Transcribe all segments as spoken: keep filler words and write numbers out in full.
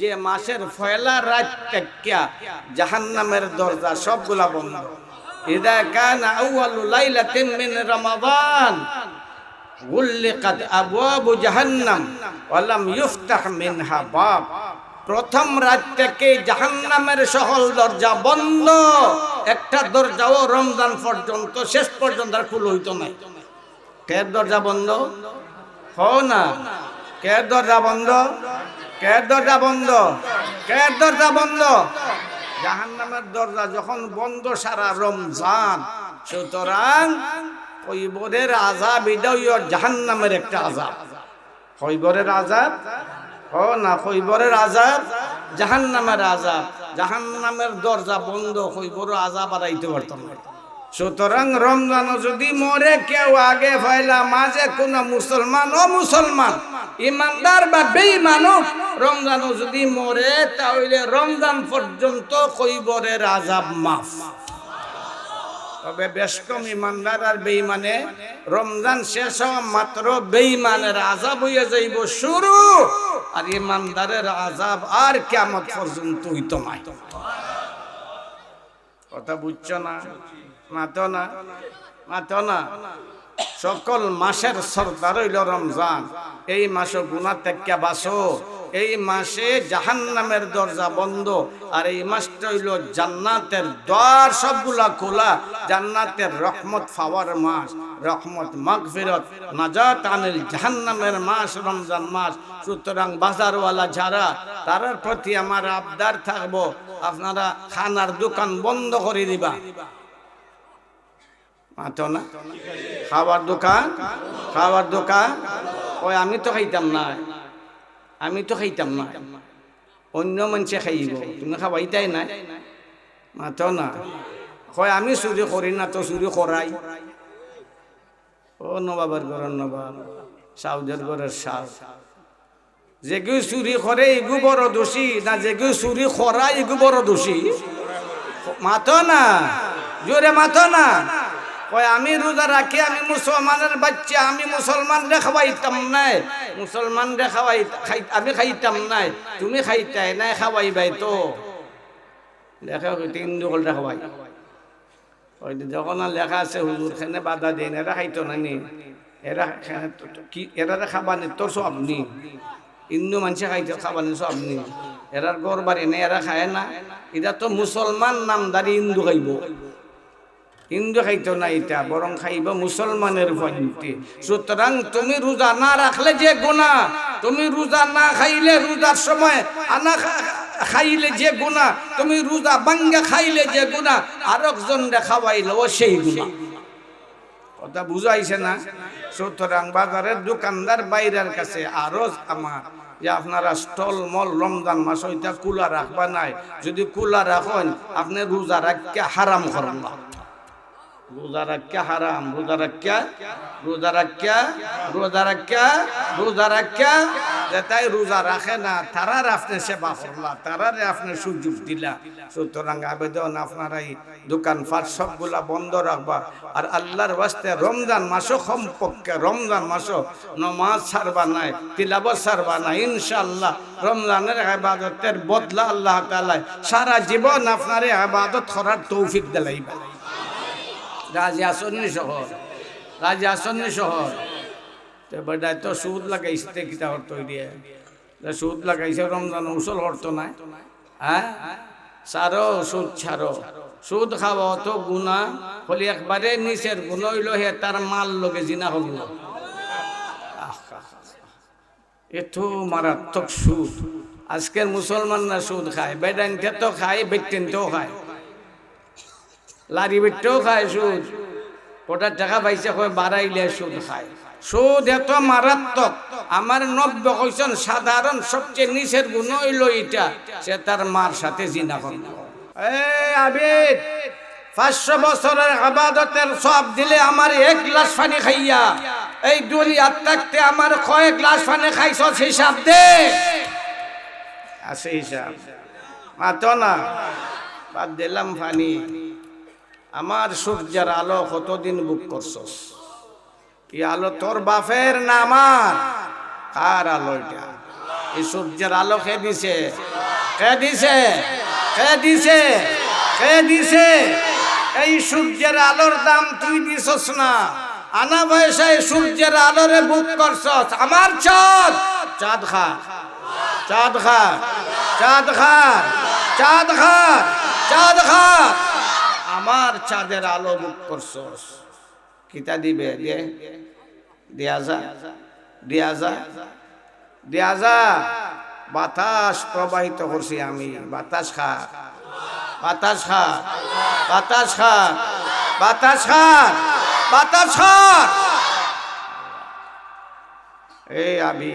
যে মাসের পয়লা রাইত থাকিয়া জাহান্নামের দরজা সবগুলা বন্ধ। ইযা কানা আউয়ালু লাইলাতিন মিন রমাদান গুল্লিকাত আবওয়াবু জাহান্নাম ওয়া লাম ইউফতাহ মিনহা বাব। প্রথম রাত থেকে জাহান্নামের সকল দরজা বন্ধ, একটা দরজাও রমজান পর্যন্ত, শেষ পর্যন্ত আর খুলা অইতো নায়। কের দরজা বন্ধ? কও না। কের দরজা বন্ধ? কের দরজা বন্ধ? কের দরজা বন্ধ? জাহান্নামের দরজা যখন বন্ধ সারা রমজান, সুতরাং কইবরের আযাব, ইটা অইলো জাহান্নামের একটা আযাব। কইবরের আযাব? কও না, কইবরের আযাব, জাহান্নামের আযাব। জাহান্নামের দরজা বন্ধ, কইবরর আযাব আর আইতো পারতো নায়। সুতরাং রমজানো যুদি মরে কেউ আগে পয়লা মাসে, কোনো মুসলমান, অমুসলমান, ইমানদার বা বেইমান অউক, রমজানো যুদি মরে, তা অইলে রমজান পর্যন্ত কইবরের আযাব মাফ। তবে বেশকম ইমানদার আর বেইমানে রমজান শেষ অওয়া মাত্র বেইমানের আযাব অইয়া যাইবো শুরু, আর ইমানদারের আযাব আর কিয়ামত পর্যন্ত অইতো নায়। কথা বুঝছো না? মাতো না, মাতো না। সকল মাসের সর্দার অইলো রমজান। এই মাসো গুনা থাকিয়া বাঁচো, এই মাসে জাহান্নামের দরজা বন্ধ, আর এই মাসটা অইলো জান্নাতের দ্বার সবগুলা খোলা, জান্নাতের রহমত পাওয়ার মাস, রহমত, মাগফিরত, নাজাত আনিল জাহান্নামের মাস রমজান মাস। সুতরাং বাজারওয়ালা যারা, তারার প্রতি আমার আবদার থাকবো, আপনারা খানার দোকান বন্ধ করি দিবা। মাতো না। খাওয়ার দোকান, খাওয়ার দোকান। কয়, "আমি তো খাইতাম নায়, আমি তো খাইতাম নায়, অইন্য মানষে খাইবো, তুমি খাওয়াইতায় নায়।" মাতো না। কয়, "আমি চুরি করি না তো, চুরি করাই।" ও নবাবর ঘরর নবাব, সাউদর ঘরর সাউদ। যেগু চুরি করে, ইগু বড় দোষী, না যেগু চুরি করায়, ইগু বড় দোষী? মাতো না, জোরে মাতো না। কয়, "আমি রোজা রাখি, আমি মুসলমানের বাচ্চা, আমি মুসলমানরে খাওয়াইতাম নায়, মুসলমানরে খাওয়াই-, খাই-, আমি খাইতাম নায়, তুমি খাইতায় নায়, খাওয়াইবায় তো।" লেখা অইতে হিন্দু অকলরে খাওয়াই। ওই যে যখন আর লেখা আছে, "হুজুর, খেনে বাধা দেইন, এরা খাইতো না নি, এরা খেনে তো, তো কি, এরারে খাবানি তোর সব নি, হিন্দু মানষে খাইতো খাবানি সব নি, এরার ঘর বাড়ি নেই, এরা খায় না, ইটা তো মুসলমান নামধারী হিন্দু খাইবো, হিন্দু খাইতো না ইটা, বরং খাইবো মুসলমানের পন্থী।" সুতরাং তুমি রোজা না রাখলে যে গুনা, তুমি রোজা না খাইলে, রোজার সময় আনা খা-, খাইলে যে গুনা, তুমি রোজা ভাঙ্গা খাইলে যে গুনা, আরক জনরে খাওয়াইলেও সেই গুনা। কথা বুঝাইছে না? সুতরাং বাজারের দোকানদার ভাইরার কাছে আরজ আমার যে আপনারা স্টল মল রমজান মাস অইতা খোলা রাখবা নায়, যুদি খোলা রাখইন, আপনে রোজা রাখিয়া হারাম করলা। রোজা রাখিয়া হারাম, রোজা রাখিয়া, রোজা রাখিয়া, রোজা রাখিয়া, রোজা রাখিয়া, যেতায় রোজা রাখে না, তারার আপনে সেবা করলা, তারারে আপনে সুযোগ দিলা। সুতরাং আবেদন, আপনারা এই দোকানপাট সবগুলা বন্ধ রাখবা। আর আল্লাহর ওয়াস্তে রমজান মাসো কমপক্ষে, রমজান মাসো নমাজ ছাড়বা নায়, তিলাওয়াত ছাড়বা নায়। ইনশাআল্লাহ, রমজানের ইবাদতের বদলা আল্লাহ তাআলায় সারা জীবন আপনারে ইবাদত করার তৌফিক দিলাইবা। রাজি আছইন নি সকল? রাজি আছইন নি সকল? তে বেটায় তো সুদ লাগাইছে, তে কিতা করতো অইরে? তে সুদ লাগাইছে, রমজান উসুল করতো নায়। হ্যাঁ? ছাড়ো, সুদ ছাড়ো। সুদ খাওয়া অত গুনা, খালি একবারে নিচের গুনা অইলো হে তার মার লগে জিনা করলো। আহ, আহ, আহ। এত মারাত্মক সুদ। আজকের মুসলমানরা সুদ খায়, বেটাইন্তে তো খায়, বেটিন্তেও খায়, লারি বেটিন্তেও খায় সুদ। কটা টেকা পাইছে, কয় বাড়াইলে সুদ খায়। সুদ এত মারাত্মক, আমার নবীয়ে কইছইন সাধারণ সবচেয়ে নিচের গুনা অইলো ইটা, সে তার মার সাথে জিনা করলো। এ আবিদ, পাঁচশো বছরের ইবাদতের সওয়াব দিলে আমার এক গ্লাস পানি খাইয়া এই দুনিয়াত থাকতে আমার কয় গ্লাস পানি খাইছস হিসাব দে। আছে হিসাব? মাতো না। বাদ দিলাম পানি। আমার সূর্যের আলো কতদিন ভোগ করছস? এই আলো তোর বাপের না আমার? কার আলো ইটা? এই সূর্যের আলো কে দিছে? কে দিছে? কে দিছে? কে দিছে? এই সূর্যের আলোর দাম তুই দিছস না। আনা পয়সায় সূর্যের আলোরে বুক করছস। আমার চাঁদ, চাঁদ খা, চাঁদ খা, চাঁদ খা, চাঁদ খা, চাঁদ খা। আমার চাঁদের আলো বুক করছস। কিতা দিবে? দে, দিয়া যা, দিয়া যা, দিয়া যা। বাতাস প্রবাহিত করছি আমি। বাতাস খা, বাতাস খা, বাতাস খা, বাতাস খা, বাতাস খা। এই আবি,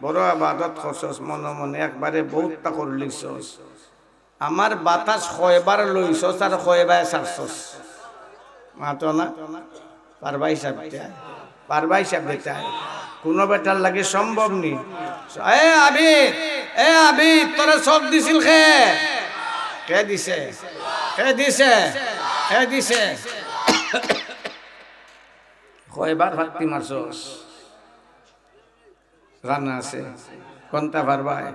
বড় আবাদত করছস মনে মনে, একবারে বহুতটা করলিছস। আমার বাতাস কয়বার লইছস আর কয়বার ছাড়ছস? মাতো না। পারবা হিসাব দিতায়? পারবা হিসাব দিতায়? কুনু বেটার লাগি সম্ভব নি। এ আবিদ, এ আবিদ, তোরে চোখ দিছিল কে? কে দিছে? কে দিছে? কে দিছে? কয়বার ফাত্তি মারছস? জানা আছে? কোনটা পারবায়?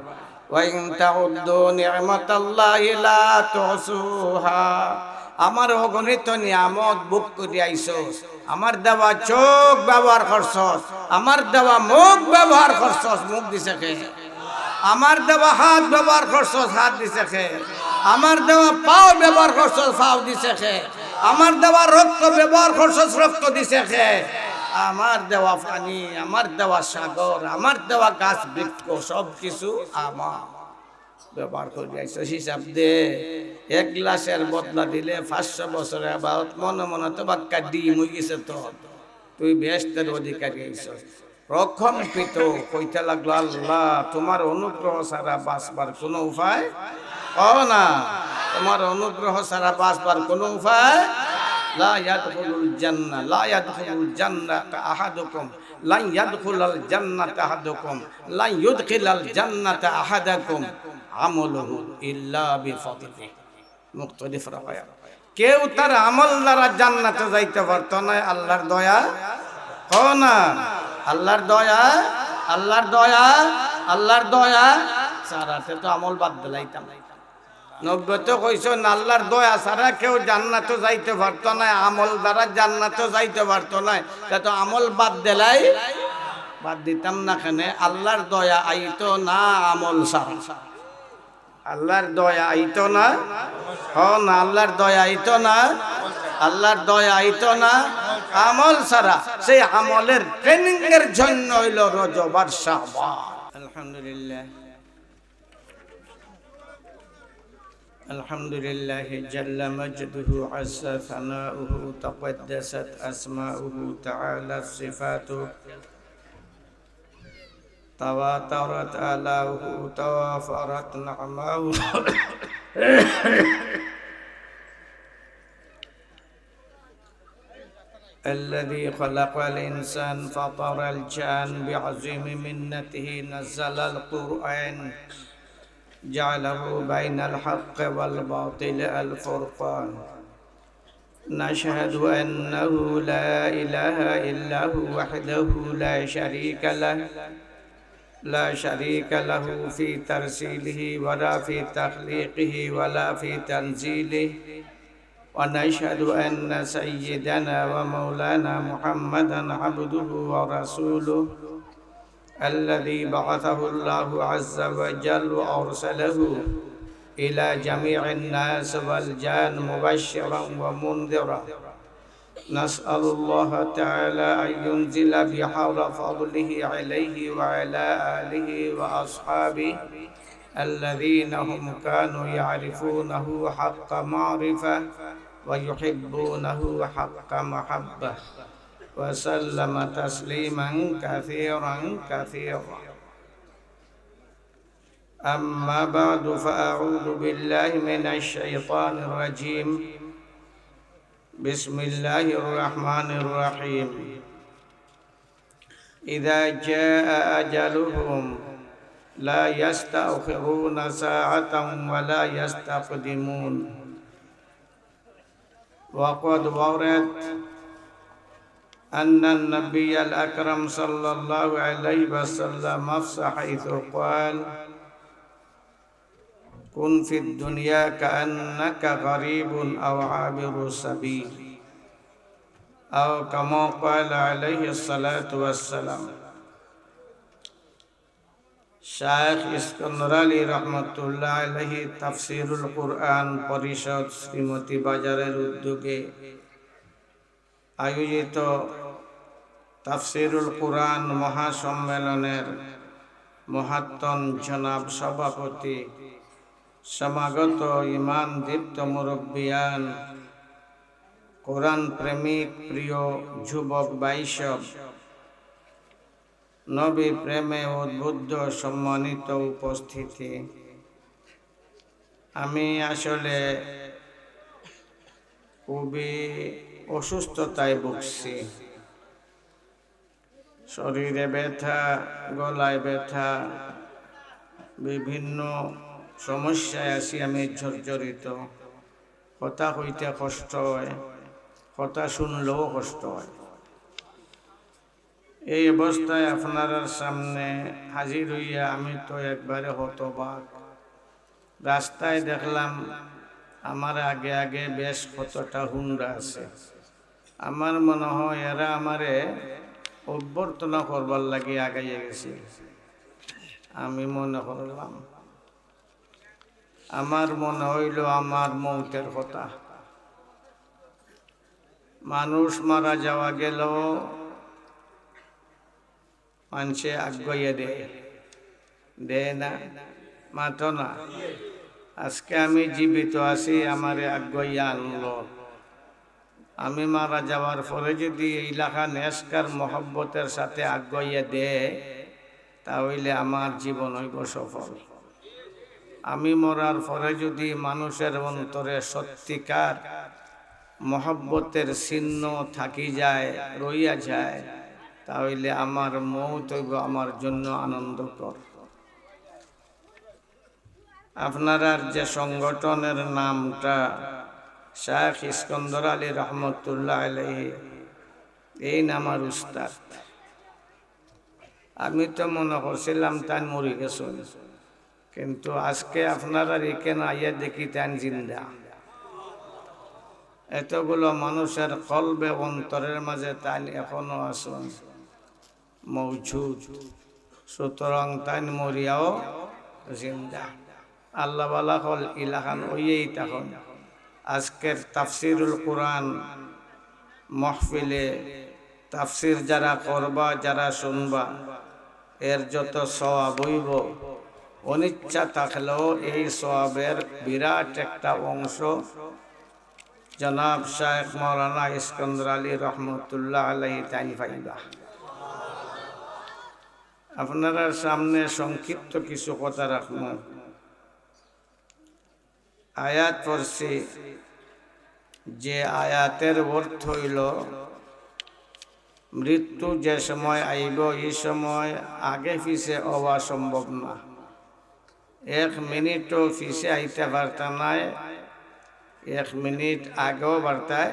"ওয়া ইন তাউদ্দু নি'মাতাল্লাহি লা তুহসুহা।" আমার অগণিত নিয়ামত ভোগ করি আইছস, আমার দেওয়া চোখ ব্যবহার করছস, আমার দেওয়া মুখ ব্যবহার করছস। মুখ দিছে কে? আমার দেওয়া হাত ব্যবহার করছস, হাত দিছে কে? আমার দেওয়া পাও ব্যবহার করছস, পাও দিছে কে? আমার দেওয়া রক্ত ব্যবহার করছস, রক্ত দিছে কে? আমার দেওয়া পানি, আমার দেওয়া সাগর, আমার দেওয়া গাছ বৃক্ষ, সব কিছু আমার। ব্যবহার করি আইছস, হিসাব দে। এক গ্লাসের বদলা দিলে পাঁচশো বছরের আবাদত। মনে মনে তো বাক্কা ডিম অই গেছে তো। তুই বেহেশতের অধিকারী অইছস। প্রকম্পিত কইতে লাগলো, "আল্লাহ, তোমার অনুগ্রহ ছাড়া বাঁচবার কোনো উপায়?" কও না, "তোমার অনুগ্রহ ছাড়া বাঁচবার কোনো উপায়?" লা ইয়াদখুলুল জান্নাহ, লা ইয়াদখুলুল জান্নাতা আহাদুকুম, লা ইয়াদখুলাল জান্নাতা আহাদুকুম, লা ইউদখিলাল জান্নাতা আহাদাকুম আমালুহু ইল্লা বিফাদলিহি। মুখতলিফ রেওয়ায়াত। কেউ তার আমল দ্বারা জান্নাতে যাইতে পারতো না, আল্লাহর দয়া। কও না, আল্লাহর দয়া, আল্লাহর দয়া, আল্লাহর দয়া ছাড়া। তে তো আমল বাদ দিলাইতাম। নবীয়ে তো কইছইন, আল্লাহর দয়া ছাড়া কেউ জান্নাতে যাইতে পারতো না, আমল দ্বারা জান্নাতে যাইতে পারতো না। তে তো আমল বাদ দিলাই, বাদ দিতাম না কেনে? আল্লাহর দয়া আইতো না আমল ছাড়া। আল্লাহর দয়া আইতো না, হ না, আল্লাহর দয়া আইতো না, আল্লাহর দয়া আইতো না আমল ছাড়া। সেই আমলের ট্রেনিং এর জন্য অইলো রজব আর শাবান। আলহামদুলিল্লাহ। الحمد لله جل مجده عز ثناؤه تقدست أسماؤه تعالت صفاته تواترت آلاؤه توافرت نعماؤه الذي خلق الإنسان فطر الجان بعظيم منته نزل القرآن جعله بين الحق والباطل الفرقان. نشهد أنه لا إله إلا هو وحده لا شريك له، لا شريك له في ترسيله ولا في تخليقه ولا في تنزيله، ونشهد أن سيدنا ومولانا محمدا عبده ورسوله الذي بعثه الله عز وجل وأرسله إلى جميع الناس والجان مبشرا ومنذرا. نسأل الله تعالى أن ينزل بحار فضله عليه وعلى آله وأصحابه الذين هم كانوا يعرفونه حق معرفة ويحبونه حق محبة. وسلم تسليما كثيرا كثيرا. أما بعد، فأعوذ بالله من الشيطان الرجيم. بسم الله الرحمن الرحيم. إذا جاء أجلهم لا يستأخرون ساعة ولا يستقدمون. وقد ورد أن النبي الأكرم صلى الله عليه وسلم أفصح حيث قال: كن في الدنيا كأنك غريب أو عابر سبيل، أو كما قال عليه الصلاة والسلام. শায়েখ ইস্কন্দর আলী রহমতুল্লাহ আলাইহি তাফসিরুল কুরআন পরিষদ শ্রীমতী বাজারের উদ্যোগে আয়োজিত তাফসিরুল কুরআন মহাসম্মেলনের মহাত্তম জনাব সভাপতি, সমাগত ইমান দীপ্ত মুরব্বিয়ান, কোরআন প্রেমিক প্রিয় যুবক ভাইসব, নবী প্রেমে উদ্বুদ্ধ সম্মানিত উপস্থিতি, আমি আসলে খুবই অসুস্থতায় ভুগছি। শরীরে ব্যথা, গলায় ব্যথা, বিভিন্ন সমস্যায় আছি আমি জর্জরিত। কথা কইতে কষ্ট হয়, কথা শুনলেও কষ্ট হয়। এই অবস্থায় আপনারার সামনে হাজির হইয়া আমি তো একবারে হতবাক। রাস্তায় দেখলাম আমার আগে আগে বেশ কতটা হুন্ডা আছে। আমার মনে হয় এরা আমারে অভ্যর্থনা করবার লাগি আগাইয়া গেছে, আমি মনে করলাম। আমার মনে হইল আমার মৌতের কথা। মানুষ মারা যাওয়া গেল, মানষে আগুয়াইয়া দেয়, দেয় না? মাতো না। আজকে আমি জীবিত আছি, আমারে আগুয়াইয়া আনলো। আমি মারা যাওয়ার পরে যদি এই লাখান এশক আর মহব্বতের সাথে আগুয়াইয়া দেয়, তা হইলে আমার জীবন হইব সফল। আমি মরার পরে যদি মানুষের অন্তরে সত্যিকার মহব্বতের চিহ্ন থাকি যায়, রইয়া যায়, তা হইলে আমার মৌত হইব আমার জন্য আনন্দকর। আপনারার যে সংগঠনের নামটা শায়েখ ইস্কন্দর আলী রহমতুল্লাহ আলাইহি, এই নাম আর উস্তাদ। আমি তো মনে করছিলাম তাইন মরি গেছইন, কিন্তু আজকে আপনারার এখানে আইয়া দেখি তাইন জিন্দা। এতগুলো মানুষের কলবে অন্তরের মাঝে তাইন এখনো আছইন, মৌজুদ। সুতরাং তাইন মরিয়াও জিন্দা। আল্লাহ বালা কল ইলাখান ওইয়েই তখন। আজকের তাফসিরুল কুরআন মাহফিলে তাফসির যারা করবা, যারা শুনবা, এর যত সওয়াব হইব, অনিচ্ছা থাকলেও এই সওয়াবের বিরাট একটা অংশ জনাব শায়েখ মাওলানা ইস্কন্দর আলী রহমতুল্লাহ আলাইহি তাইন পাইবা। আপনারার সামনে সংক্ষিপ্ত কিছু কথা রাখমু। আয়াত পড়ছি, যে আয়াতের অর্থ হইল, মৃত্যু যে সময় আইব, এই সময় আগে পিছে হওয়া সম্ভব না। এক মিনিটও পিছে আইতে পারতা নায়, এক মিনিট আগেও বাড়তায়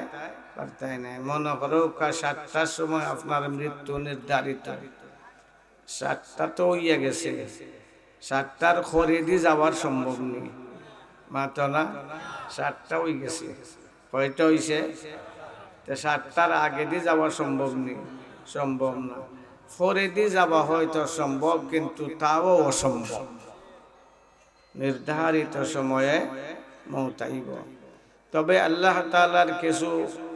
পারতায় নায়। মনে করো, কা সাতটার সময় আপনার মৃত্যু নির্ধারিত, সাতটা তো হইয়া গেছে, সাতটার পরেদি যাওয়ার সম্ভব নেই। মাতো না, সাতটা হই গেছে। কয়টা হইছে? তে সাতটার আগেদি যাওয়া সম্ভব নেই, সম্ভব না। পরেদি যাওয়া হয়তো সম্ভব, কিন্তু তাও অসম্ভব। নির্ধারিত সময়ে মৌত আইব। তবে আল্লাহ তাআলার কিছু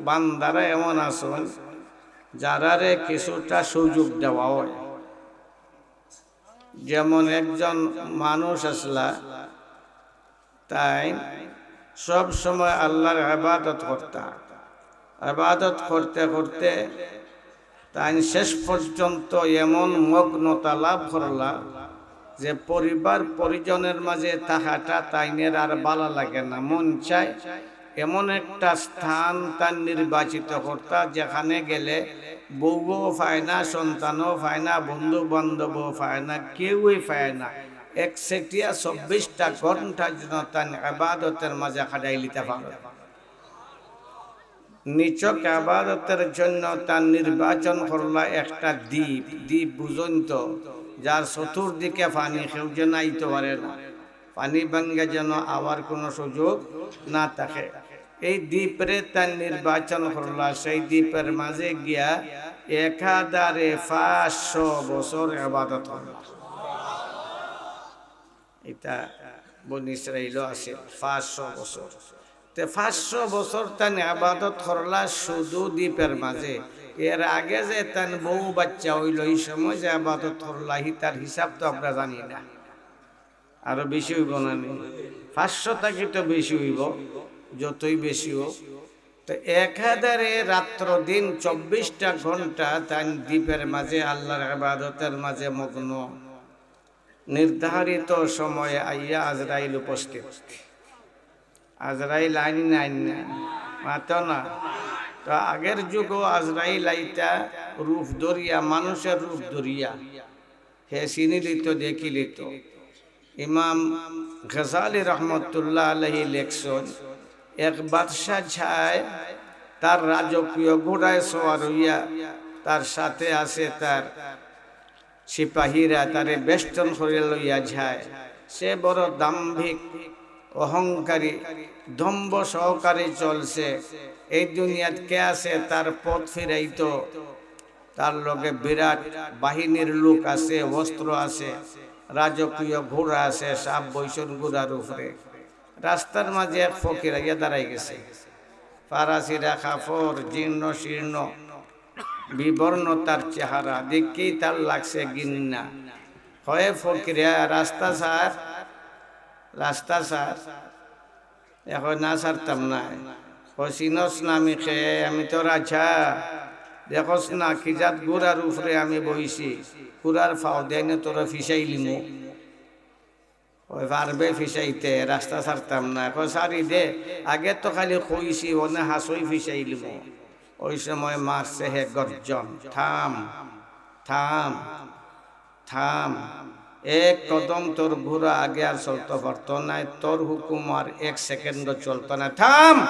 বান্দারা এমন আছইন, যারারে কিছুটা সুযোগ দেওয়া হয়। যেমন একজন মানুষ আছলা, তাইন সব সময় আল্লাহর ইবাদত করতা। ইবাদত করতে করতে তাইন শেষ পর্যন্ত এমন মগ্নতা লাভ করলা যে পরিবার পরিজনের মাঝে থাকাটা তাইনের আর ভালা লাগে না। মন চায় এমন একটা স্থান তাইন নির্বাচিত করতা, যেখানে গেলে বউও পায় না, সন্তানও পায় না, বন্ধু বান্ধবও পায় না, কেউই পায় না। একচেটিয়া চব্বিশটা ঘন্টা যেন তাইন ইবাদতের মাঝে কাটাইলিতা পারইন। নিছক ইবাদতর জন্য তান নির্বাচন করলা একটা দ্বীপ। দ্বীপ বুঝইন তো, যার চতুর্দিকে পানি, কেউ যেন আইতো পারে না, পানি ভাঙ্গা যেন আওয়ার কোনো সুযোগ না থাকে। এই দ্বীপরে তান নির্বাচন করলা, সেই দ্বীপর মাঝে গিয়া এক হাজারে পাঁচশো বছর ইবাদত করলা। ইটা বনি ইসরাইলও আছে পাঁচশো বছর। তে পাঁচশো বছর তান ইবাদত করলা শুধু দ্বীপর মাঝে। এর আগে যে তান বউ বাচ্চা অইলো, ই সময় যে ইবাদত করলা, ইতার হিসাব তো আমরা জানি না। আরো বেশি অইবো না নি? পাঁচশো থাকি তো বেশি অইবো, যতই বেশি হোক। তো এক হাজারে রাত্র দিন চব্বিশটা ঘন্টা তান দ্বীপর মাঝে আল্লাহর ইবাদতর মাঝে মগ্ন। নির্ধারিত সময়ে আইয়া আজরাইল উপস্থিত। আজরাইল আইন না, আইন না, মাতো না। তো আগের যুগও আজরাইল আইতা রূপ ধরিয়া, মানুষর রূপ ধরিয়া, হে চিনিলিত, দেখিলিত। ইমাম গজালী রহমতুল্লাহ আলাইহি লেখছইন, এক বাদশা যায় তার রাজকীয় ঘোড়ায় সওয়ার অইয়া, তার সাথে আছে তার সিপাহীরা, তারে বেষ্টন করিয়া লইয়া যায়। সে বড় দাম্ভিক, অহংকারী, দম্ভ সহকারে চলছে। এই দুনিয়াত কে আছে তার পথ ফিরাইতো? তার লগে বিরাট বাহিনীর লোক আছে, অস্ত্র আছে, রাজকীয় ঘোড়া আছে, সাব বইছইন ঘোড়ার উপরে। রাস্তার মাঝে এক ফকির আইয়া দাঁড়াই গেছে। ফাড়া-ছিড়া কাপড়, জীর্ণ শীর্ণ, বিবর্ণ তার চেহারা, দেখি তার লাগছে ঘিন্না। কয়, "ফকিরে, রাস্তা ছাড়, রাস্তা ছাড়।" এ কয়, "না, ছাড়তাম নায়।" কয়, "চিনস না আমি কে? আমি তো রাজা। দেখস না কি জাত ঘোড়ার উপরে আমি বইছি, ঘোড়ার ফাও দিয়া নে তোরে ফিসাইলিমু।" কয়, "পারবে ফিসাইতে, রাস্তা ছাড়তাম না।" কয়, "ছাড়ি দে, আগে তো খালি কইছি, অনে হাছই ফিসাইলিমু।" ওই সময় মারছে হে গর্জন, "থাম, থাম, থাম। এক কদম তোর ঘোড়া আগে আর চলতো পারতো নায়, তোর হুকুম আর এক সেকেন্ডও চলতো নায়। থাম!"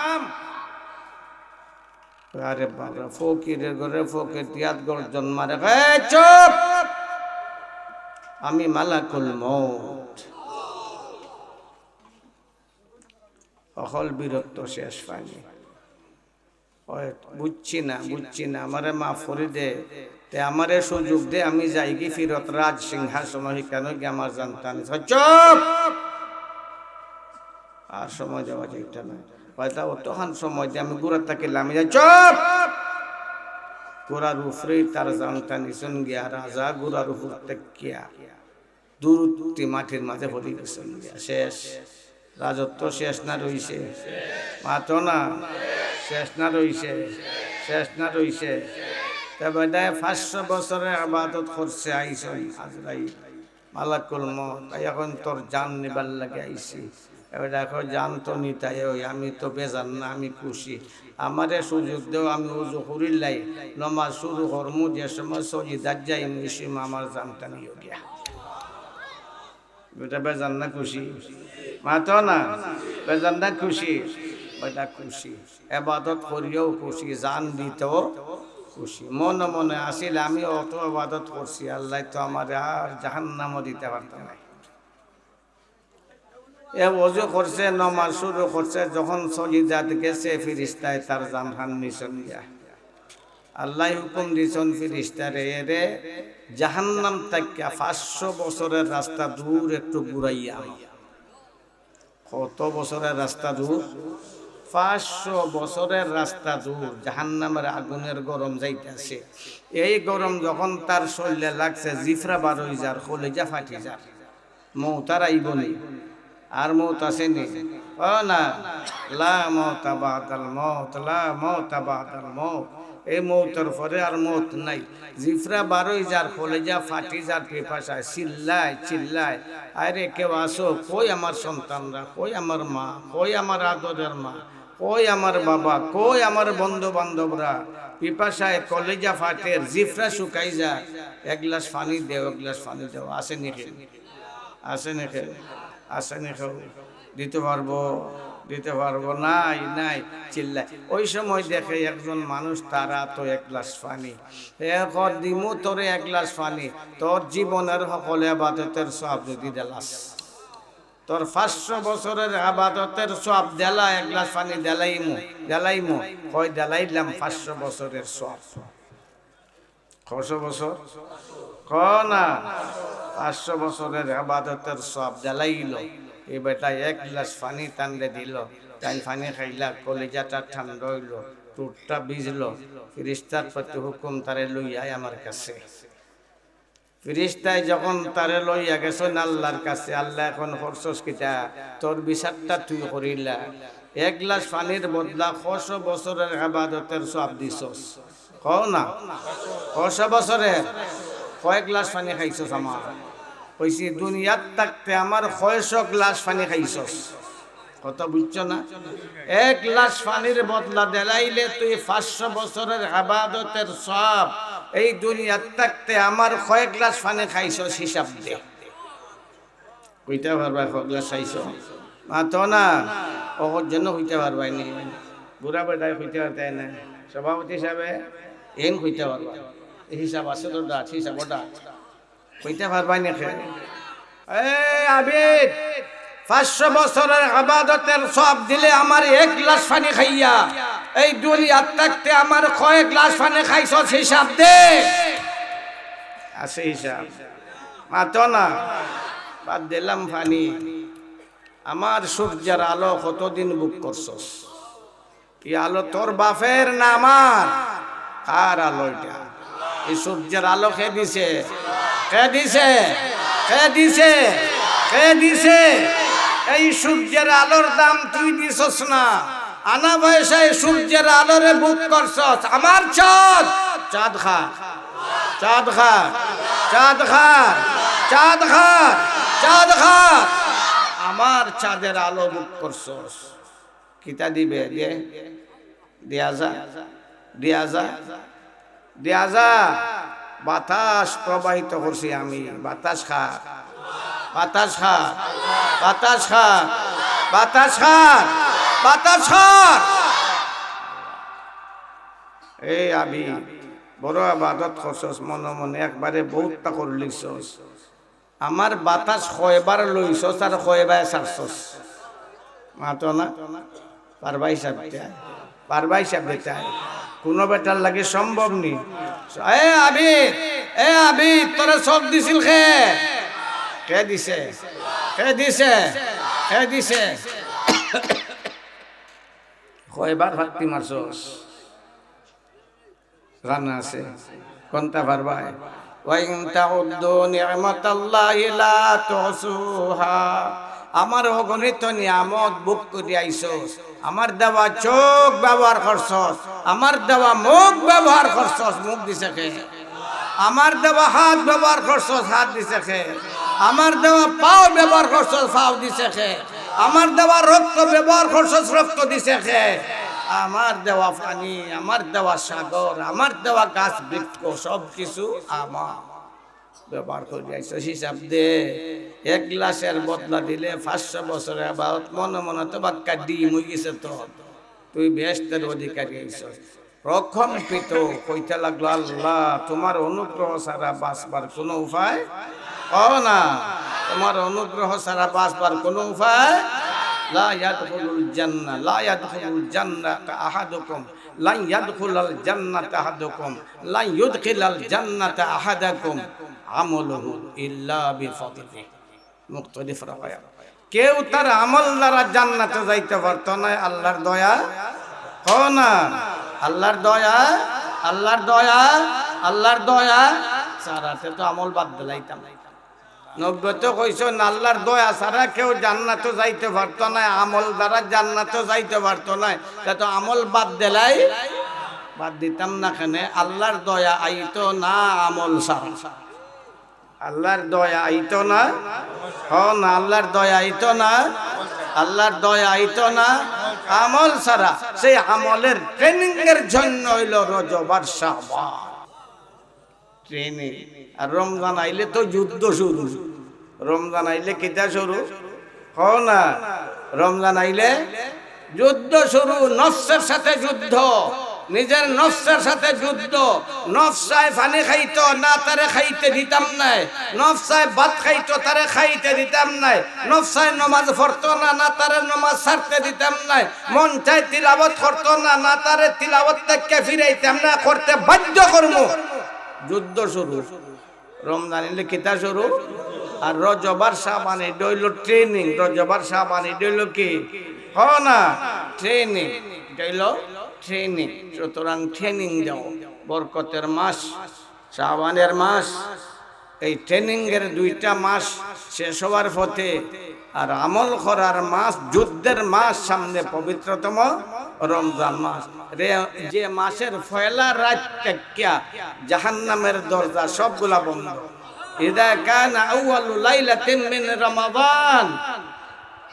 আরে বাবা, ফকিরের ঘরে ফকির দিয়াত গর্জন মারে, "এই চুপ! আমি মালাকুল মউত।" হকল বীরত্ব শেষ পায়নি। "ওই, বুঝছি না, বুঝছি না, আমারে মাফ করি দে, তে আমারে সুযোগ দে, আমি যাইগি ফিরত রাজ সিংহাসন, হিকানো গিয়া আমার জানটা নিস।" "চুপ!" আর সময় দেওয়া যাইতো না। কয়, "তা অতখান সময় দিয়া আমি ঘোড়া থাকি লামি যাই।" "চুপ!" ঘোড়ার উপরেই তার জানটা নিছইন গিয়া, রাজা ঘোড়ার উপর থাকিয়া দুরুত্তি মাটির মাঝে পড়ি গেছইন গিয়া। শেষ। রাজত্ব শেষ না রইছে? মাতো না। শেষ না রইছে? শেষ না রইছে? তে বেটায় পাঁচশো বছরের ইবাদত করছে, আইছইন আজরাইল। মালাকুল মউত, "আই, এখন তোর জান নিবার লাগি আইছি।" এবার দেখো, "জান তো নিতায় অই, আমি তো বেজার না, আমি খুশি। আমারে সুযোগ দেও, আমি উজু করিলাই, নমাজ শুরু করমু, যে সময় সজিদাত যাইমু, ই সময় আমার জানটা নিও গিয়া।" বেটা বেজার না খুশি? মাতো না, বেজার না খুশি? বেটা খুশি। এবাদত করিয়াও খুশি, জান দিতেও খুশি। মনে মনে আছিল, "আমি অত এবাদত করছি, আল্লায় তো আমারে আর জাহান্নামও দিতা পারতা নায়।" এ অজু করছে, নমাজ শুরু করছে, যখন সজিদাত গেছে, ফিরিস্তায় তার জানখান নিছইন গিয়া। আল্লায় হুকুম দিছইন ফিরিস্তারে, "এরে জাহান্নাম থাকিয়া পাঁচশো বছরের রাস্তা দূর একটু ঘুরাইয়া আনো।" কত বছরের রাস্তা দূর? পাঁচশো বছরের রাস্তা দূর, জাহান্নামের আগুনের গরম যাইতাছে। এই গরম যখন তার শরীরে লাগছে, জিফরা বার অই যার, কলিজা ফাটি যার। মউত আর আইবো নি? আর মউত আছে নি? ও না, লা মউতা বাদাল মউত, লা মউতা বাদাল মউত। এই মউতর পরে আর মউত নাই। জিফরা বার অই যার, কলিজা ফাটি যার, পিপাসায় চিল্লায়, চিল্লায়, "আরে কেউ আসো, কই আমার সন্তানরা, কই আমার মা, কই আমার আদরের মা, কই আমার বাবা, কই আমার বন্ধু বান্ধবরা?" পিপাসায় কলিজা ফাটের, জিফরা শুকাই যায়। এক গ্লাস পানি দেও, এক গ্লাস পানি দেও। আছে নি কেউ? আছে নি কেউ? আছে নি কেউ? দিতে পারবো? দিতে পারবো, নাই, নাই, চিল্লায়। ওই সময় দেখে একজন মানুষ, তার আতো এক গ্লাস পানি। এ কর, "দিমু তোরে এক গ্লাস পানি, তোর জীবনের হকল এবাদতের সওয়াব যদি দেলাস, তোর পাঁচশো বছরের এবাদতের সওয়াব দেলা, এক গ্লাস পানি দেলাইমু, দেলাইমু।" কয়, "দেলাইলাম পাঁচশো বছরের সওয়াব।" কয়শো বছর? কও না। পাঁচশো বছরের এবাদতের সওয়াব দেলাইল। এই বেটায় এক গ্লাস পানি তানরে দিল, তাইন পানি খাইলা, কলিজাটা ঠান্ডা অইল, ঠুটটা ভিজল। ফিরিস্তার প্রতি হুকুম, "তারে লইয়া আয় আমার কাছে।" ফিরিস্তায় যখন তারে লইয়া গেছইন আল্লার কাছে, আল্লায় কইন, "করছস কিতা? তোর বিচারটা তুই করিলা। এক গ্লাস পানির বদলা কয়শো বছরের এবাদতের সওয়াব দিছস।" কও না, কয়শো বছরের? কয় গ্লাস পানি খাইছস আমার? কইছি, "দুনিয়াত থাকতে আমার কয়শো গ্লাস পানি খাইছস।" কথা বুঝছো না? এক গ্লাস পানির বদলা দেলাইলে তুই পাঁচশো বছরের এবাদতের সওয়াব। এই দুনিয়াত থাকতে আমার কয় গ্লাস পানি খাইছস, হিসাব দে। কইতা পারবায় কয় গ্লাস খাইছো? মাতো না। অগর জন্য কইতা পারবায় নি? বুড়া বেটায় কইতা পারতায় না। সভাপতি সাবে এন কইতা পারবা। এই হিসাব আছে তো, ডাট, হিসাব ওটা। কইতা পারবায় নি কে? এ আবিদ, পাঁচশো বছরের এবাদতের সওয়াব দিলে আমার এক গ্লাস পানি খাইয়া, এই দুনিয়াত থাকতে আমার কয় গ্লাস পানি খাইছস, হিসাব দে। আছে হিসাব? মাতো না। বাদ দিলাম পানি। আমার সূর্যের আলো কতদিন ভোগ করছস? এই আলো তোর বাপের না আমার? কার আলো এটা? এই সূর্যের আলো কে দিছে? কে দিছে? কে দিছে? কে দিছে? এই সূর্যের আলোর দাম তুই দিছস না। আনা পয়সায় সূর্যের আলোরে ভোগ করছস। আমার চাঁদ, চাঁদ খা, চাঁদ খা, চাঁদ খা, চাঁদ খা, চাঁদ খা। আমার চাঁদের আলো ভোগ করছস। কিতা দিবে? দে, দিয়া যা, দিয়া যা, দিয়া যা। বাতাস প্রবাহিত করছি আমি। বাতাস খা, বাতাস খা, বাতাস খা, বাতাস খা, বাতাস খা। এই আবি, বড় এবাদত করছস, মনে মনে একবারে বহুতটা করলিছস। আমার বাতাস কয়বার লইছস আর কয়বার ছাড়ছস? মাতো না। পারবা হিসাব দিতা? পারবা হিসাব দিতা? কোনো বেটার লাগি সম্ভব নি। এ আবিদ, এ আবিদ, তোরে চোখ দিছিল কে? কে দিছে? কে দিছে? কে দিছে? কয়বার ফাত্তি মারছস? জানা আছে? কোনটা পারবায়? "ওয়া ইন তাউদ্দু নি'মাতাল্লাহি লা তুহসুহা।" আমার অগণিত নিয়ামত ভোগ করি আইছস, আমার দেওয়া চোখ ব্যবহার করছস, আমার দেওয়া মুখ ব্যবহার করছস, মুখ দিছে কে? আমার দেওয়া হাত ব্যবহার করছস, হাত দিছে কে? আমার দেওয়া পাও ব্যবহার করছস, পাও দিছে কে? আমার দেওয়া রক্ত ব্যবহার করছস, রক্ত দিছে কে? আমার দেওয়া পানি, আমার দেওয়া সাগর, আমার দেওয়া গাছ বৃক্ষ, সব কিছু আমার। ব্যবহার করি আইছস, হিসাব দে। এক গ্লাসের বদলা দিলে পাঁচশো বছরের এবাদত, মনে মনে তো বাক্কা ডিম অই গেছে তো। তুই বেহেশতের অধিকারী অইছস। প্রকম্পিত কইতে লাগলো, "আল্লাহ, তোমার অনুগ্রহ ছাড়া বাঁচবার কোনো উপায়?" কও না, "তোমার অনুগ্রহ ছাড়া বাঁচবার কোনো উপায়?" লা ইয়াদখুলুল জান্নাহ, লা ইয়াদখুলুল জান্নাতা আহাদুকুম, লা ইয়াদখুলাল জান্নাতা আহাদুকুম, লা ইউদখিলাল জান্নাতা আহাদাকুম আমালুহু ইল্লা বিফাদলিহি। মুখতালিফ রেওয়ায়াত। কেউ তার আমল দ্বারা জান্নাতে যাইতে পারতো না, আল্লাহর দয়া। কও না, আল্লাহর দয়া, আল্লাহর দয়া, আল্লাহর দয়া ছাড়া। তে তো আমল বাদ দিলাইতাম। নবীয়ে তো কইছইন, আল্লাহর দয়া ছাড়া কেউ জান্নাতে যাইতে পারতো না, আমল দ্বারা জান্নাতে যাইতে পারতো না। তে তো আমল বাদ দিলাই, বাদ দিতাম না কেনে? আল্লাহর দয়া আইতো না আমল ছাড়া। আল্লাহর দয়া আইতো না, কও না, আল্লাহর দয়া আইতো না, আল্লাহর দয়া আইতো না আমল ছাড়া। সেই আমলের ট্রেনিং এর জন্য অইলো রজব আর শাবান। ট্রেনিং। আর রমজান আইলে তো যুদ্ধ শুরু। রমজান আইলে কিতা শুরু? কও না, রমজান আইলে যুদ্ধ শুরু, নফসের সাথে যুদ্ধ, নিজের নফসের সাথে যুদ্ধ। নফস চায় পানি খাইতো, না, তারে খাইতে দিতাম নায়। নফস চায় ভাত খাইতো, তারে খাইতে দিতাম নায়। নফস চায় নমাজ পড়তো না, না, তারে নমাজ ছাড়তে দিতাম নায়। মন চায় তিলাওয়াত করতো না, না, তারে তিলাওয়াত থাকি ফিরাইতাম না, করতে বাধ্য করমু। যুদ্ধ শুরু। রমজান অইলে কিতা শুরু? আর রজব আর শাবান ইটা অইলো ট্রেনিং। রজব আর শাবান ইটা অইলো কি? কও না, ট্রেনিং। ইটা অইলো ট্রেনিং। সুতরাং ট্রেনিং দেও। বরকতের মাস, শাবানের মাস, এই ট্রেনিংয়ের দুইটা মাস শেষ হওয়ার পথে, আর আমল করার মাস, যুদ্ধের মাস সামনে, পবিত্রতম রমজান মাস। রে, যে মাসের পয়লা রাইত থাকিয়া জাহান্নামের দরজা সবগুলা বন্ধ। ইযা কানা আউয়ালু লাইলাতিন মিন রমাদান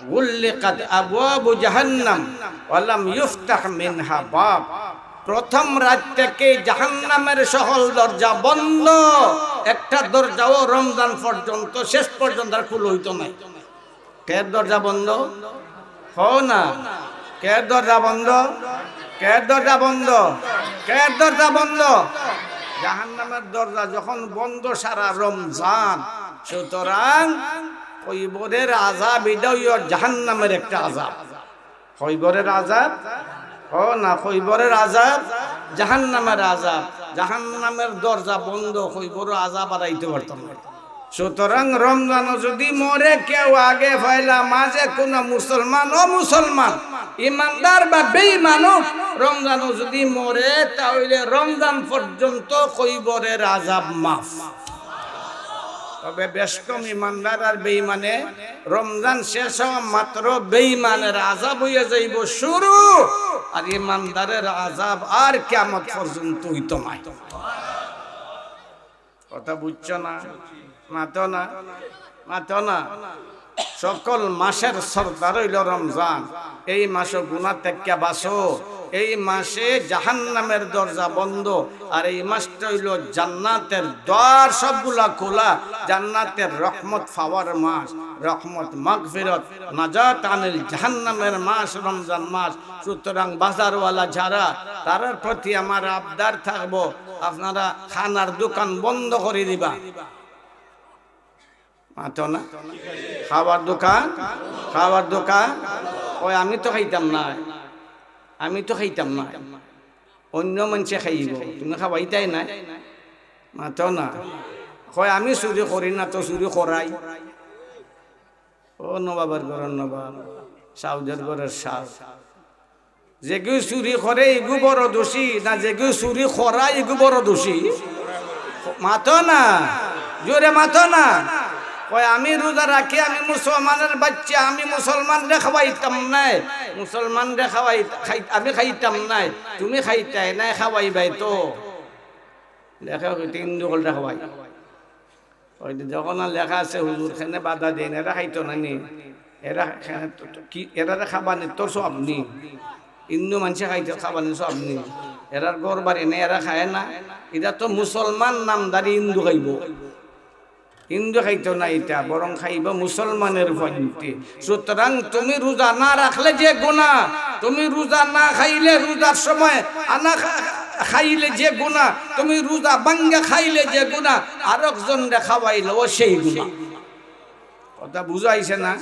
গুল্লিকাত আবওয়াবু জাহান্নাম ওয়া লাম ইউফতাহ মিনহা বাব। প্রথম রাইত থাকি জাহান্নামের সকল দরজা বন্ধ, একটা দরজাও রমজান পর্যন্ত, শেষ পর্যন্ত আর খুলা অইতো নায়। কের দরজা বন্ধ? কও না। কের দরজা বন্ধ? কের দরজা বন্ধ? কের দরজা বন্ধ? জাহান্নামের দরজা যখন বন্ধ সারা রমজান, সুতরাং কবরের আযাব, ইটা অইলো জাহান্নামের একটা আযাব। কবরের আযাব, কও না, কবরের আযাব, জাহান্নামের আযাব। জাহান্নামের দরজা বন্ধ, কবরর আযাব আর আইতে পারতো নায়। সুতরাং রমজানো যুদি মরে কেউ আগে পয়লা মাসে, কোনো মুসলমান, অমুসলমান, ইমানদার বা বেইমান অউক, রমজানো যুদি মরে, তা অইলে রমজান পর্যন্ত কবরের আযাব মাফ। তবে বেশকম ইমানদার আর বেইমানে রমজান শেষ হওয়া মাত্র বেইমানের আযাব অইয়া যাইবো শুরু, আর ইমানদারের আযাব আর কিয়ামত পর্যন্ত অইতো নায়। কথা বুঝছো না? মাতো না, মাতো না। সকল মাসের সর্দার অইলো রমজান। এই মাসো গুনা থাকিয়া বাঁচো, এই মাসে জাহান্নামের দরজা বন্ধ, আর এই মাসটা অইলো জান্নাতের দ্বার সবগুলা খোলা, জান্নাতের রহমত পাওয়ার মাস, রহমত, মাগফিরত, নাজাত আনিল জাহান্নামের মাস রমজান মাস। সুতরাং বাজারওয়ালা যারা, তারার প্রতি আমার আবদার থাকবো, আপনারা খানার দোকান বন্ধ করি দিবা। মাতো না? খাওয়ার দোকান, খাওয়ার দোকান। কয়, "আমি তো খাইতাম নায়, আমি তো খাইতাম নায়, অইন্য মানষে খাইবো, তুমি খাওয়াইতায় নায়।" মাতো না? কয়, "আমি চুরি করি না তো, চুরি করাই।" ও নবাবর ঘরর নবাব, সাউদর ঘরর সাউদ। যেগু চুরি করে, ইগু বড় দোষী, না যেগু চুরি করায়, ইগু বড় দোষী? মাতো না, জোরে মাতো না। কয়, "আমি রোজা রাখি, আমি মুসলমানের বাচ্চা, আমি মুসলমানরে খাওয়াইতাম নায়, মুসলমানরে খাওয়াই-, খাই-, আমি খাইতাম নায়, তুমি খাইতায় নায়, খাওয়াইবায় তো।" লেখা অইতে হিন্দু হকলরে খাওয়াই। ওই যে যখন আর লেখা আছে, "হুজুর, কেনে বাধা দেইন, এরা খাইতো না নি? এরা কেনে তো, তো কি, এরারে খাবানি তো সওয়াব নি? হিন্দু মানষে খাইতে খাবানি সওয়াব নি? এরার ঘর বাড়ি নাই, এরা খায় না? ইটা তো মুসলমান নামধারী হিন্দু খাইবো, হিন্দু খাইতো না ইটা, বরং খাইবো মুসলমানের পন্থী।" সুতরাং তুমি রোজা না রাখলে যে গুনা, তুমি রোজা না খাইলে রোজার সময় আনা খা-, খাইলে যে গুনা, তুমি রোজা ভাঙ্গা খাইলে যে গুনা, আরক জনরে খাওয়াইলেও সেই গুনা। কথা বুঝাইছে না?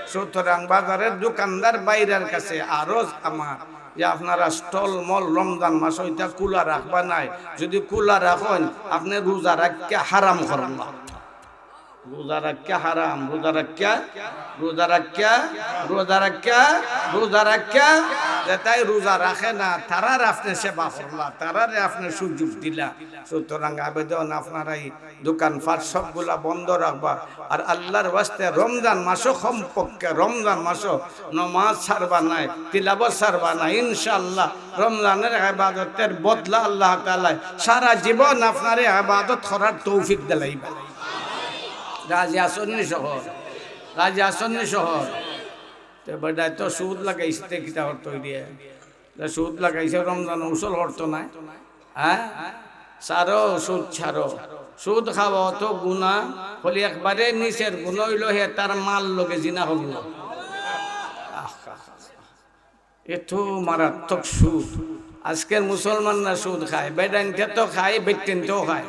সুতরাং বাজারের দোকানদার ভাইরার কাছে আরজ আমার যে আপনারা স্টল মল রমজান মাস অইতা খোলা রাখবা নায়, যুদি খোলা রাখইন, আপনে রোজা রাখিয়া হারাম করলা। রোজা রাখিয়া হারাম, রোজা রাখিয়া, রোজা রাখিয়া, রোজা রাখিয়া, রোজা রাখিয়া, যেতায় রোজা রাখে না, তারারে আপনে সেবা করলা, তারারে আপনে সুযোগ দিলা। সুতরাং আবেদন, আপনারা এই দোকানপাট সবগুলা বন্ধ রাখবা। আর আল্লাহর ওয়াস্তে রমজান মাসো, কমপক্ষে রমজান মাসো নমাজ ছাড়বা নায়, তিলাওয়াত ছাড়বা নায়। ইনশাআল্লাহ, রমজানের ইবাদতের বদলা আল্লাহ তাআলায় সারা জীবন আপনারে ইবাদত করার তৌফিক দিলাইবা। রাজি আছইন নি শহর? রাজি আছইন নি শহর? তে বেটায় তো সুদ লাগাইছে, তে কিতা করতো দিয়া? তে সুদ লাগাইছে, রমজান উসুল করতো নায়। হ্যাঁ? ছাড়ো, সুদ ছাড়ো। সুদ খাওয়া অত গুনা, খালি একবারে নিচের গুনা অইলো হে তার মার লগে জিনা করলো। আহ, আহ, আহ। এত মারাত্মক সুদ। আজকের মুসলমানরা সুদ খায়, বেডাইন্তে তো খায়, বেটিন্তেও খায়,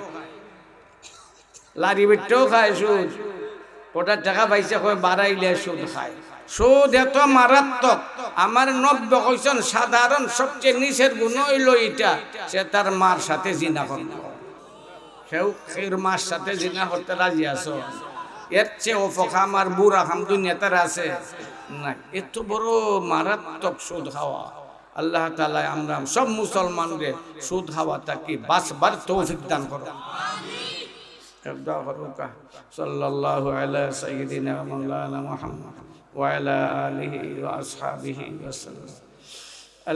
লারি বেট্টেও খায় সুদ। কটা টেকা পাইছে, কয় বাড়াইলে সুদ খায়। সুদ এত মারাত্মক, আমার নবীয়ে কইছইন সাধারণ সবচেয়ে নিচের গুনা অইলো ইটা, সে তার মার সাথে জিনা করলো। কেউ কেউর মার সাথে জিনা করতে রাজি আছো? এর চেয়ে অপকাম আর বুরা কাম দুনিয়াত আর আছে? নাই। এত বড় মারাত্মক সুদ খাওয়া। আল্লাহ তাআলায় আমরা সব মুসলমানরে সুদ খাওয়া থাকি বাঁচবার তৌফিক দান করো। এক দোয়া করুকা। সাল্লাল্লাহু আলা সাইয়্যিদিনা মাওলানা মুহাম্মদ ওয়া আলা আলিহি ওয়া আসহাবিহি ওয়া সাল্লাম।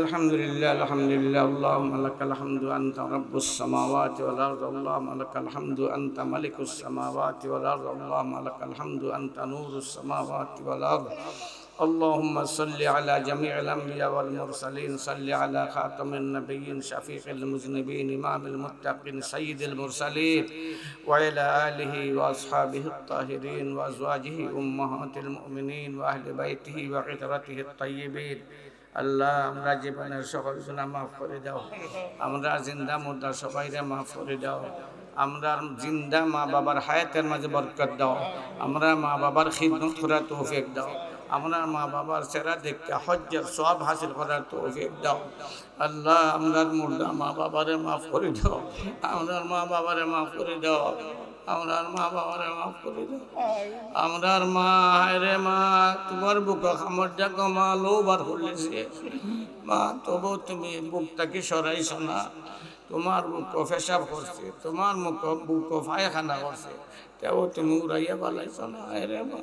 الحمد لله، الحمد لله، اللهم لك الحمد أنت رب السماوات والأرض، اللهم لك الحمد أنت ملك السماوات والأرض، اللهم لك الحمد أنت نور السماوات والأرض، اللهم صل على جميع الأنبياء والمرسلين، صل على خاتم النبيين، شفيع المذنبين، إمام المتقين، سيد المرسلين، وعلى آله وأصحابه الطاهرين، وأزواجه أمهات المؤمنين، وأهل بيته وعترته الطيبين، আল্লাহ, আমরা জীবনের সকল গুনাহ মাফ করি দাও। আমরা জিন্দা মুর্দা সবাইরে মাফ করি দাও। আমরার জিন্দা মা বাবার হায়াতের মাঝে বরকত দাও। আমরার মা বাবার খিদমত করার তৌফিক দাও। আমরার মা বাবার চেহারা দেখিয়া হজ্জের সওয়াব হাসিল করার তৌফিক দাও। আল্লাহ, আমরার মুর্দা মা বাবারে মাফ করি দাও। আমরার মা বাবারে মাফ করি দাও। আমরার মা বাবারে মাফ করি দাও। আমরার মা, হায়রে মা, তুমার বুকো কামড় দিয়া গো মা, লউ বার করিলিছে। মা, তবু তুমি বুক থাকি সরাইছো না। তুমার বুকো পেশাব করছে, তুমার মুখো, বুকো পায়খানা করছে, তেও তুমি উড়াইয়া ফালাইছো না। হায়রে মা,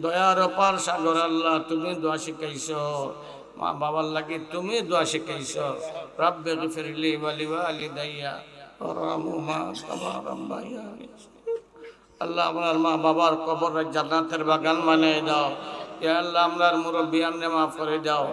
দয়ার অপার সাগর আল্লাহ, তুমি দোয়া শিখাইছো। মা বাবার লাগি তুমি দোয়া শিখাইছো। رب اغفر لي ولوالدي وارحمهما كما ربياني صغيرا। আল্লাহ, আমরার মা বাবার কবররে জান্নাতের বাগান বানাই দাও। ইয়া আল্লাহ, আমরার মুরব্বিয়ানরে মাফ করি দাও,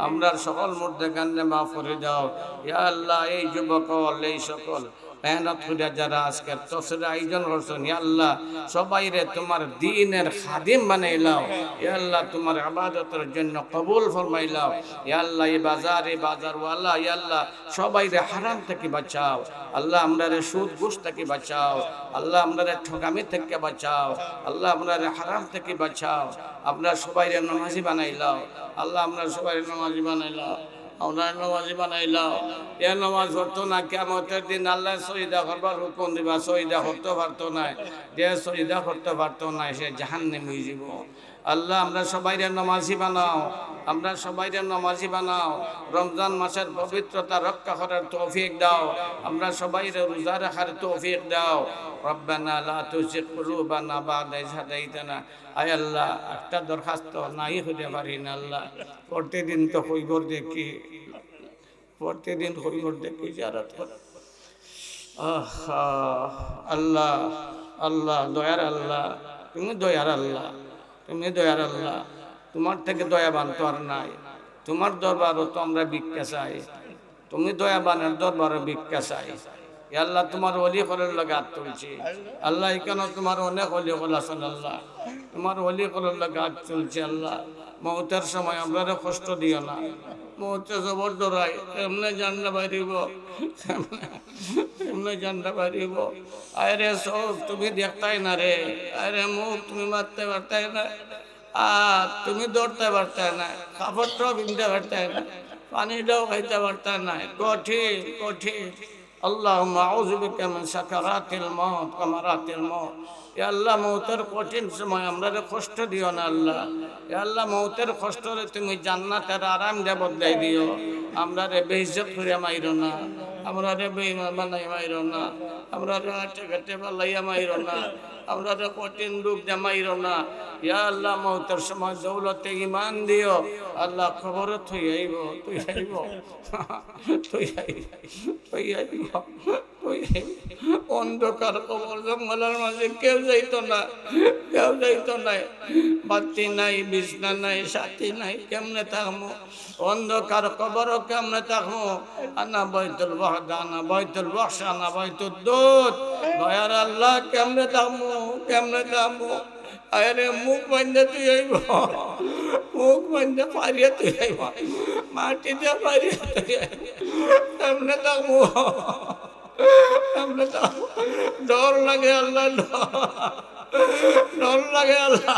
আমরার সকল মুর্দেগানরে মাফ করি দাও। ইয়া আল্লাহ, এই যুবক অকল, এই সকল মেহনত করিয়া যারা আজকের তফসিরের আয়োজন করছইন, ইয়া আল্লাহ, সবাইরে তুমার দ্বীনের খাদিম বানাই লাও। ইয়া আল্লাহ, তুমার ইবাদতের জন্য কবুল ফরমাই লাও। ইয়া আল্লাহ, এই বাজার, এই বাজারওয়ালা, ইয়া আল্লাহ, সবাইরে হারাম থাকি বাঁচাও। আল্লাহ, আমরারে সুদ ঘুষ থাকি বাঁচাও। আল্লাহ, আমরারে ঠকামি থাকি বাঁচাও। আল্লাহ, আমরারে হারাম থাকি বাঁচাও। আমরার সবাইরে নমাজি বানাই লাও। আল্লাহ, আমরার সবাইরে নমাজি বানাই লাও। আমরারে নমাজি বানাই লাও। এ নমাজ পড়তো না, কিয়ামতের দিন আল্লাহ সইজদা করবার হুকুম দিবা, সইজদা করতো পারতো নায়। যে সইজদা করতো পারতো নায়, সে জাহান্নামী অইযিবো। আল্লাহ, আমরা সবাইরে নমাজি বানাও, আমরা সবাইরে নমাজি বানাও। রমজান মাসের পবিত্রতা রক্ষা করার তৌফিক দাও, আমরা সবাইরে রোজা রাখার তৌফিক দাও। ربنا لا تزغ قلوبنا بعد إذ هديتنا। আয় আল্লাহ, একটা দরখাস্ত নাই কইতে পারি না আল্লাহ, প্রতিদিন তো কইবর দেখি, প্রতিদিন কইবর দেখি জিয়ারত করি। আহা, আল্লাহ, আল্লাহ, দয়ার আল্লাহ, তুমি দয়ার আল্লাহ, তুমি দয়ার আল্লাহ, তুমার থাকি দয়াবান তো আর নাই। তুমার দরবারো তো আমরা ভিক্ষা চাই, তুমি দয়াবানের দরবারো ভিক্ষা চাই। ইয়া আল্লাহ, তুমার ওলি অকলর লগে আত তুলছি। আল্লাহ, ইখানো তুমার অনেক ওলি অকল আছইন আল্লাহ, তুমার ওলি অকলর লগে আত তুলছি আল্লাহ। মউতের সময় আমরারে কষ্ট দিও না। মউতে জবর ডরায়, কেমনে জানটা বাড়িবো, কেমনে জানটা বাড়িবো। আয় রে চউখ, তুমি দেখতায় না রে, আয় রে মুখ, তুমি মাততে পারতায় না, আত তুমি ধরতে পারতায় না, কাপড়টাও পিনতে পারতায় না, পানিটাও খাইতে পারতায় না। কঠিন, কঠিন। اللهم أعوذ بك من سكرات الموت وغمرات الموت। ইয়া আল্লাহ, মউতের কঠিন সময় আমরারে কষ্ট দিও না আল্লাহ। ইয়া আল্লাহ, মউতের কষ্টরে তুমি জান্নাতের আরাম দিয়া বদলাই দিও। আমরারে বেইজ্জত করিয়া মাইরো না, আমরারে বেঈমান বানাই মাইরো না, আমরারে আটে ঘাটে ফালাইয়া মাইরো না, আমরারে কঠিন রোগ দিয়া মাইরো না। ইয়া আল্লাহ, মউতের সময় দৌলতে ঈমান দিও। আল্লাহ, কবরো থই আইবো, থই আইবো, থই আইবো, থই আইবো। অন্ধকার কবর জঙ্গলর মাঝে কেউ যাইতো না, কেউ যাইতো না। বাতি নাই, বিছনা নাই, সাথী নাই, কেমনে থাকমু? অন্ধকার কবরো কেমনে থাকমু? আনা বাইতুল ওয়াহদা, আনা বাইতুল ওয়াহশা, আনা বাইতুদ দুদ। দয়ার আল্লাহ, কেমনে থাকমু? কেমনে থাকমু? আরে মুখ বান্ধা তুই আইব, মুখ বান্ধা পারিয়া তুই আইব, মাটিতে পারিয়া তুই আইব। এমনে থাকবো, এমনে থাকবো। ডর লাগে আল্লাহ, ডর, ডর লাগে আল্লাহ।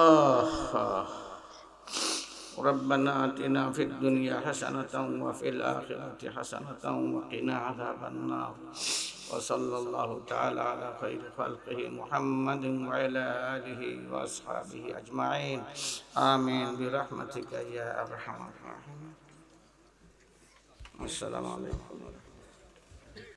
آه، آه. ربنا آتنا في الدنيا حسنة وفي الآخرة حسنة وقنا عذاب النار. وصلى الله تعالى على خير خلقه محمد وعلى آله وأصحابه أجمعين. آمين برحمتك يا أرحم الراحمين. السلام عليكم ورحمة الله.